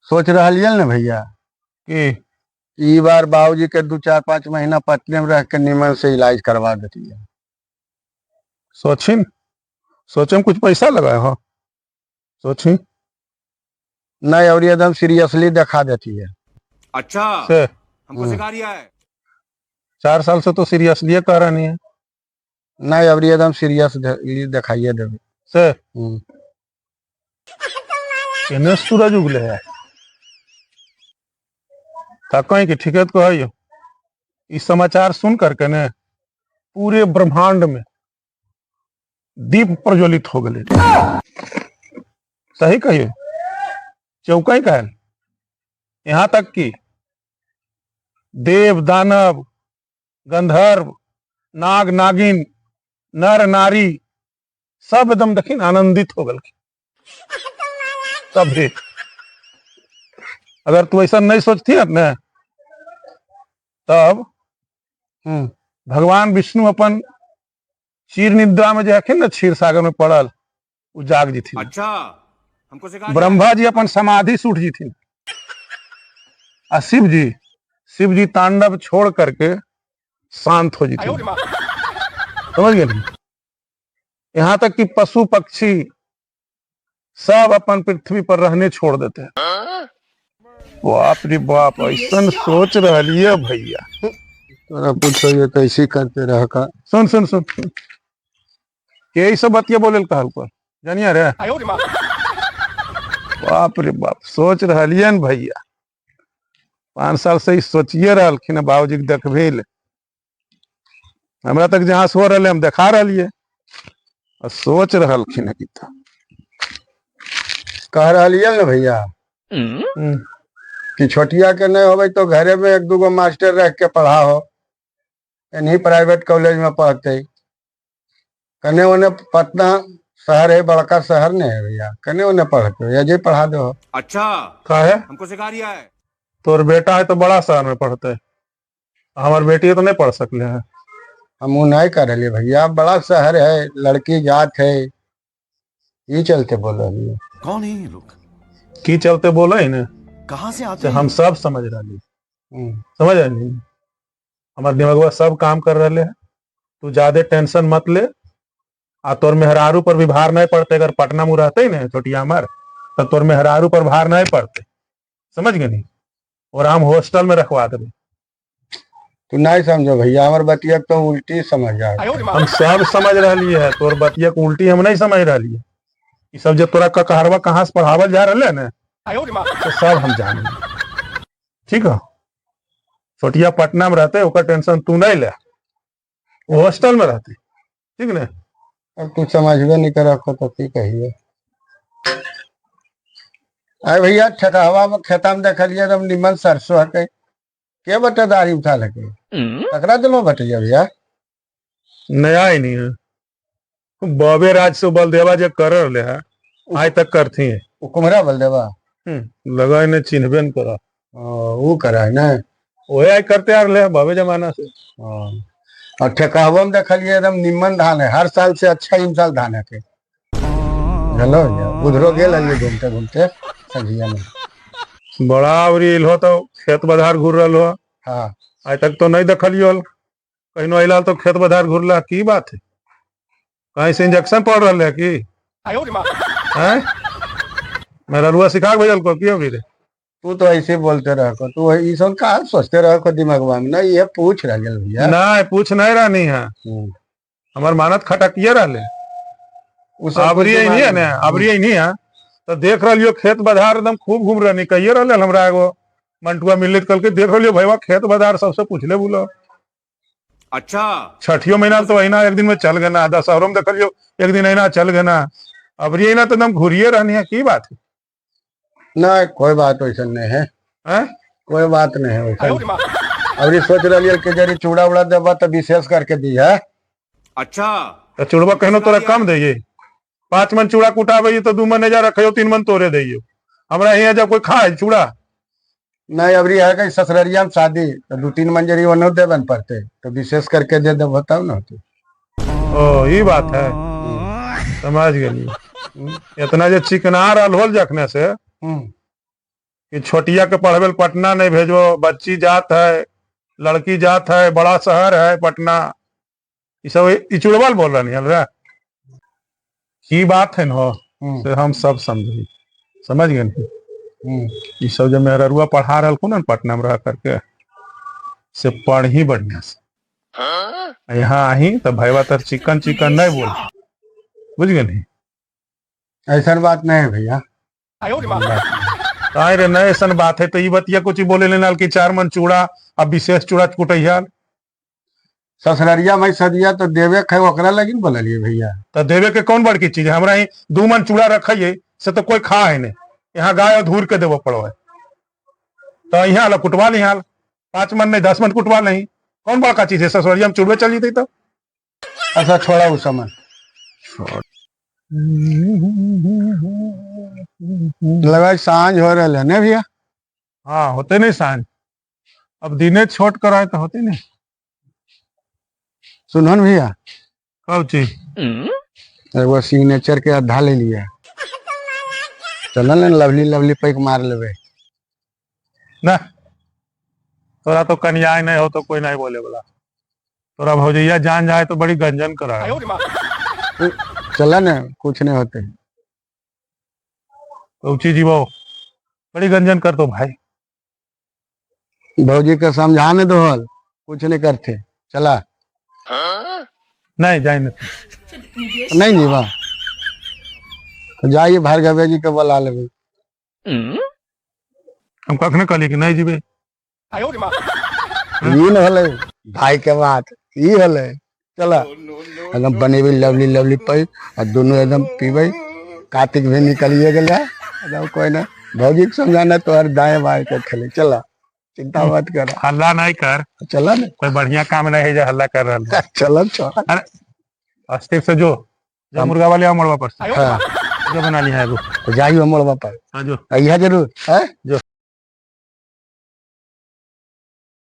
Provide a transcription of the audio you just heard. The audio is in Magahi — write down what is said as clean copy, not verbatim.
सोच रहलियै ने भैया की ई बार बाबूजी के 2-4-5 महीना पटने में रह के निमन से इलाज करवा देती। सोचिन, सोचे में कुछ पैसा लगाए हो, सोची नहीं और एकदम सीरियसली दिखा देती है। अच्छा से हमको सिखा रिया है। 4 साल से तो सीरियसली कह रहा नहीं है। नहीं और एकदम सीरियसली दिखाइए देवे से केने सूरज उगले है ता कहीं कि ठीक है तो कहियो। इस समाचार सुन करके ने पूरे ब्रह्मांड में दीप प्रज्वलित हो गए। सही कहिए, चौका कहल। यहाँ तक कि देव दानव गंधर्व नाग नागिन नर नारी सब एकदम देखिन आनंदित हो गए सभी। अगर तू ऐसा नहीं सोचती है ना तब भगवान विष्णु अपन चीर निद्रा में जो है ना क्षीर सागर में पड़ल उ जाग जिथिन। अच्छा हमको सिखा। ब्रह्मा जी अपन समाधि से उठ जिथिन आ शिव जी तांडव छोड़ करके शांत हो जिथिन। समझ गए? यहाँ तक कि पशु पक्षी सब अपन पृथ्वी पर रहने छोड़ देते हैं। बाप रे बाप, ऐसा सोच रही है भैया। तोरा पूछो ये तो ऐसे करते रह का। सुन सुन सुन, के सब बतिया बोले कहल पर जानिया रे। बाप रे बाप, सोच रही भैया 5 साल से सोचिए रहलखिन बाबूजी के देखबे ले। हमरा तक जहाँ से हो रहा हम देखा रही है और सोच रहलखिन कि कह रही है ना भैया कि छोटिया के नहीं होबे तो घरे में 1-2 गो मास्टर रख के पढ़ाओ, इन्हीं प्राइवेट कॉलेज में पढ़ते। कने ओने पटना शहर है, बड़का शहर नहीं है भैया, कने ओने पढ़ते या जे पढ़ा दो। अच्छा का है हमको सिखा रिया है। तोर बेटा है तो बड़ा शहर में पढ़ते, हमार बेटी तो नहीं पढ़ सकले है। हम वो नहीं कर रहे भैया, बड़ा शहर है, लड़की जात है, ये चलते बोल रही है। कौन है ये लोग, की चलते बोले है ना, कहाँ से आते हैं? हम सब समझ रहे, समझ रहे हमारे दिमागवा सब काम कर रहे है। तू ज्यादा टेंशन मत ले आ तोर मेहरारू पर भी भार नहीं पड़ते। अगर पटना में रहते ही ना छोटिया हमार तो तोर मेहरारू पर भार नहीं पड़ते, समझ गए नहीं? और हम हॉस्टल में रखवा देबे। तू नहीं समझो भैया, हमार बतिया तो उल्टी समझ जा। हम सब समझ रही है, तोर बतिया के उल्टी हम नहीं समझ रही है। ये सब जो तोरा ककहरवा कहाँ से पढ़ावल जा रहा है ना तो सब हम जाने, ठीक है? छोटिया पटना में रहते ओकर टेंशन तू नहीं ले, वो हॉस्टल में रहते, ठीक ने? अब तू समझबे नहीं कर तो की कहिए। अरे भैया ठेकहवा में खेता में देखलिए एकदम निमन सरसों है, के बटे दाढ़ी उठा लगे तकरा दिलो बटिया भैया। नया ही नहीं है, बबे राज से बलदेवा जो कर रहे है आज तक करती है। वो कुमरा बलदेवा लगा ने चिन्हबे न करा, वो करा है ना, वही आई करते आ रहे बबे जमाना से। और ठेकहवा में देखलिए एकदम निमन धान है, हर साल से अच्छा इन साल धान है के। चलो उधरो गेल हलिए घूमते घूमते संझिया में। बड़ा अवरी हो तो खेत बधार घूर रहा हो। हाँ आज तक तो नहीं देखलियो, कहीं अला तो खेत बधार घूरला, की बात है? कहीं से इंजेक्शन पड़ रहा है की हैं? मेरा रुआ सिखा के भेजल को की अभी रे? तू तो ऐसे बोलते रह को, तू ये सब का सोचते रह को दिमागवा में ना, ये पूछ रह गेल भैया। ना पूछ नहीं रहनी है, हमार मानत खटकिए रहले। अबरी नहीं है ना, अबरी नहीं है तो देख रही खेत बधार एकदम खूब घूम रही, कहिए रहा हमरा एगो मंटुआ मिले कल के देख रही भैया खेत बधार सबसे पूछले बोलो। अच्छा छठियो महीना तो अहिना एक दिन में चल गए ना, दशहरो में देखलियो एक दिन अहिना चल गए ना, अबरी ना तो एकदम घूरिए रहनी है, की बात है? ना कोई बात वैसा नहीं है, हैं? कोई बात नहीं है वैसा। अबरी सोच रही कि जरी चूड़ा उड़ा देबा तो विशेष करके दी है। अच्छा तो चूड़वा कहनो तोरा कम दे, 5 मन चूड़ा कुटाबे तो 2 मन एजा रखियो, 3 मन तोरे दियो। हमरा यहाँ जब कोई खाए चूड़ा नहीं, अबरी है कहीं ससुररिया में शादी तो 2-3 मन जरी ओनो देबन पड़ते तो विशेष करके दे देबो तब ना होते। ओ ये बात है, समझ गेली। इतना जे चिकना रहल होल जखने से कि छोटिया के पढ़वे पटना नहीं भेजो, बच्ची जात है, लड़की जात है, बड़ा शहर है पटना। ये सब ई चुड़बल बोल रही है। की बात है न हो से हम सब समझी, समझ गए। ये सब जो मेहररुआ पढ़ा रहा ना पटना में रह करके, से पढ़ ही बढ़िया से। यहाँ आई तो भैया तर चिकन चिकन नहीं बोल, बुझ गए नहीं? ऐसा बात नहीं है भैया। आए रे, नहीं ऐसा बात है तो ये बतिया कुछ बोले लेना कि 4 मन चूड़ा अब विशेष चूड़ा कुटैया। ससुररिया में सदिया तो देवे खे ओकरा लगी न बोललिए भैया। तो देवे के कौन बड़की चीज है? हमरा ही 2 मन चूड़ा रखिए से तो कोई खा है नहीं, यहाँ गाय और धूर के देवो पड़ो है। तो यहाँ ला कुटवा नहीं, हाल 5 मन नहीं 10 मन कुटवा नहीं, कौन बड़का चीज है? ससुररिया में चूड़वे चली थी तो। अच्छा छोड़ा उस समय लगा सांझ हो रहा है ना भैया? हाँ होते नहीं सांझ, अब दिने छोट कराए तो होते नहीं। सुनन भैया, कब चीज? एगो सिग्नेचर के आधा ले लिया, चल ना लवली लवली पैक मार लेबे। ना तोरा तो कन्याय नहीं हो तो कोई नहीं बोले बोला, तोरा भौजैया जान जाए तो बड़ी गंजन करा। चल ना कुछ नहीं होते। तो चीज वो बड़ी गंजन कर दो भाई। भौजी के समझा नहीं दो, कुछ नहीं करते। चला नहीं जाए नहीं। नहीं जीवा तो जाइए भार्गव जी के बुला लेबे। हम कखने कहली कि नहीं जीबे? ई न होले भाई के बात, ई होले। चला एकदम बनेबे लवली लवली पई और दोनों एकदम पीबे। कार्तिक भी निकलिए गेला एकदम, कोई ना भौजी के समझाना तो हर दाएं बाएं के खेले। चला चिंता मत कर, हल्ला नहीं कर। चला ना कोई बढ़िया काम नहीं है जो हल्ला कर रहा है। चला छोड़ा। अरे अस्तित्व से जो जो मुर्गा वाले आओ मड़वा पर से। हाँ। जो बना लिया है वो। तो जाइए मड़वा पर। हाँ जो। अइहा जरूर है। जो।